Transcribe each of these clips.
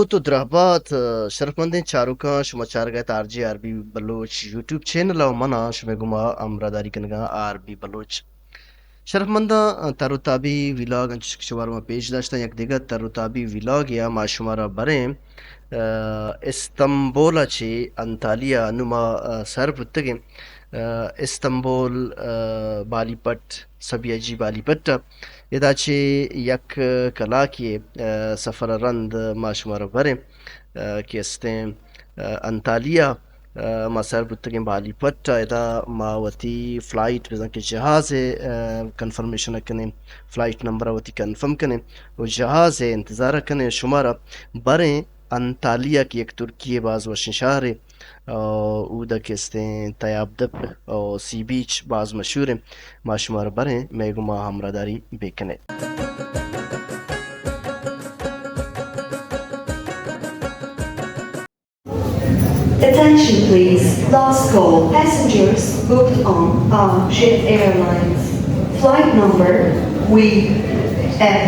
تو دراہ بات، شرفمندیں چاروکاں، شما چارگ ءَ ات R J R B Baloch YouTube channel ءَ، من آں شمئے گوما ہمراہداری کنگ ءَ آر بی بلوچ۔ شرفمنداں، تر و تابی ویلاگ انچش کہ شمارا ما پیش داشتاں، یک دگہ تر و تابی ویلاگے ءَ ما شمارا بریں، آ، استنبول ءَ چہ انتالیا، انوں ما، آ، سر بوتگیں، آ، استنبول، آ، بالی پٹ، سبیاجی بالی پٹ ءَ۔ ادا چہ یک کلاکے، آ، سفر ءَ رند ما شمارا بریں، آ، کہ استیں، آ، انتالیا، آ، ما سر بوتگیں بالی پٹ ءَ۔ ادا ما وتی فلائٹ بزاں کہ جہاز ءِ، آ، کنفرمیشن ءَ کنیں، فلائٹ نمبر ءَ وتی کنفرم کنیں و جہاز ءِ انتظار ءَ کنیں، شمارا بریں انتالیا کہ یک ترکی ءِ باز وشیں شہرے۔ آ، اود ءَ کہ استیں تیاب دپ و سی بیچ باز مشہور ایں۔ ما شمارا بریں، مئے گوما ہمراہداری بکنیں۔ Attention please, last call, passengers booked on Arjet Airlines. Flight number W F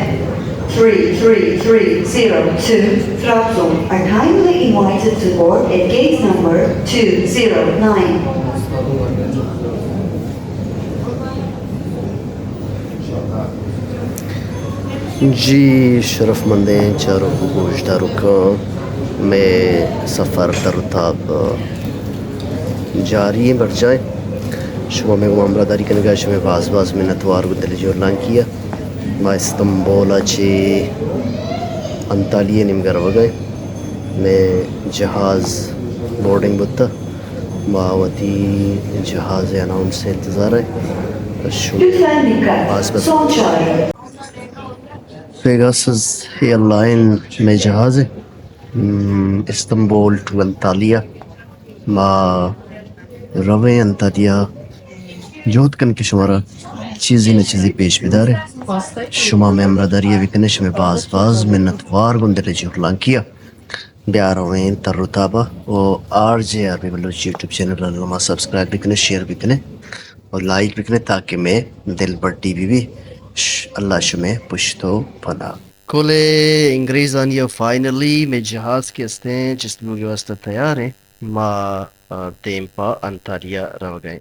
three three three zero to Trabzon are kindly invited to board at gate number two zero nine. جی شرفمندیں چاروک و گوشداروکاں، مئے سفر تر و تاب جاری ایں، برجاہ ایں۔ شما مئے گوما ہمراہداری کنگ ءَ شمئے باز باز منتوار گوں دل جہلانکی ءَ۔ ما استنبول ءَ چہ انتالیہ ءِ نیمگ ءَ روگ ءَ ایں۔ مئے جہاز بورڈنگ بوتہ۔ ما وتی جہاز ءِ اناؤنس ءِ انتظار ءَ ایں۔ شما باز باز۔ پیگاسس ایئرلائن مئے جہاز ایں۔ ہم، استنبول ٹو انتالیہ۔ ما رویں انتالیہ، جہد کن کہ شمارا چیزے نہ چیزے پیش بداریں۔ شما مئے ہمراہداری ءَ بکنے، شمئے باز باز منتوار گوں دل ءِ جہلانکی ءَ۔ بیا رویں تر و تاب ءَ و R J R B Baloch YouTube channel ءَ ما سبسکرائب بکنے، شیئر بکنے و لائک بکنے تاکہ مئے دلبڈی بہ بی۔ ش-، اللہ شمئے پشت و پناہ۔ کل انگریزانی ءَ فائنلی مئے جہاز کہ استیں چست بوگ ءِ واستہ تیار ایں۔ ما، آ، دیم پہ انتالیہ روگ ءَ ایں۔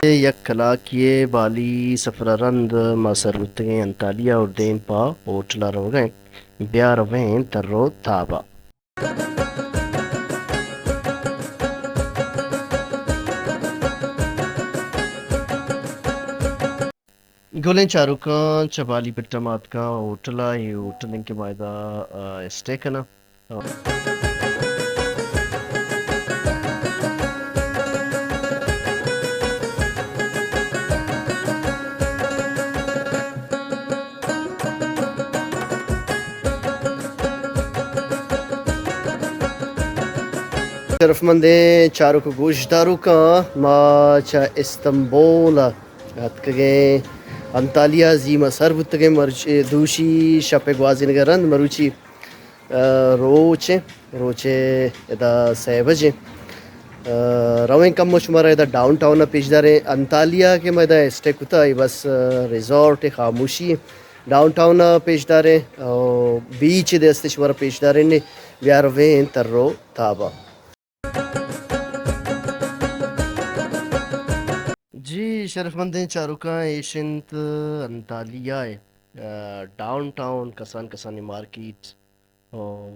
یک کلاکے ءِ بالی سفر ءَ رند ما سر بوتگیں انتالیہ اور دیم پہ ہوٹل ءَ روگ ءَ ایں۔ بیا رویں تر و تاب ءَ۔ گلیں چاروکاں، چہ بالی پٹ ءَ ما اتکاں ہوٹل ءَ، اے ہوٹل ایں کہ ما ادا، آ، اسٹے کناں۔ شرفمندیں چاروک و گوشداروکاں، ما چہ استنبول ءَ اتکگیں انتالیہ، زی ما سر بوتگیں، مرچی دوشی شپ ءِ گوازینگ ءَ رند مروچی، آ، روچ ایں، روچ ءِ ادا سئے بجے۔ آ، رویں کمو شمارا ادا ڈاؤن ٹاؤن ءَ پیش داریں۔ انتالیہ کہ ما ادا اسٹے کتا، اے بس، آ، ریزورٹ ءِ خاموشی ایں۔ ڈاؤن ٹاؤن ءَ پیش داریں، او بیچ دے است شمارا پیش داریں، بیا رویں تر و تاب ءَ۔ جی شرفمندیں چاروکاں، ایش انت انتالیہ ءِ، آ، ڈاؤن ٹاؤن، کسان کسانی مارکیٹ، او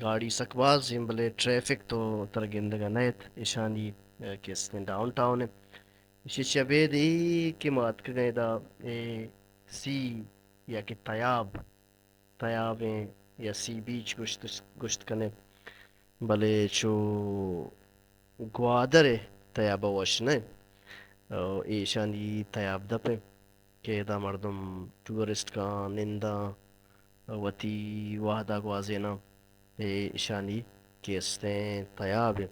گاڑی سک باز ایں، بلے ٹریفک تو ترا گندگ ءَ نئیت۔ ایشانی، آ، کہ استیں ڈاؤن ٹاؤن ایں۔ ایشی چہ ابید اے کہ ما اتکگیں ادا اے سی یا کہ تیاب، تیابیں یا سی بیچ گوشت، گوشت کنیں، بلے چو گوادر ءِ تیاب ءَ وش نہ ایں۔ او ایشانی تیاب دپ ایں کہ ادا مردم ٹورسٹ کاں، ننداں، وتی وہد ءَ گوازیناں۔ اے ایشانی کہ استیں تیاب ایں۔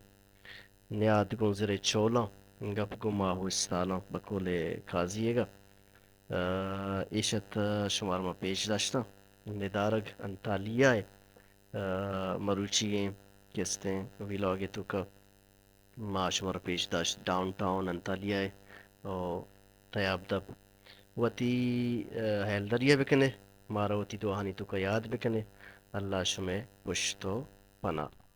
نیاد گوں زر ءِ چولاں، گپ گوں ماہ و استالاں، بقول قاضی ئیگ ءَ۔ آ، ایش ات شمارا ما پیش داشتاں ندارگ انتالیہ ءِ، آ، مروچیگیں کہ استیں ویلاگ ءِ توکا ما شمارا پیش داشت ڈاؤن ٹاؤن انتالیہ ءِ او تیاب دپ۔ وتی، آ، ہیلداری ءَ بکنے، مارا وتی دعاہانی توکا یاد بکنے۔ اللہ شمئے پشت و پناہ۔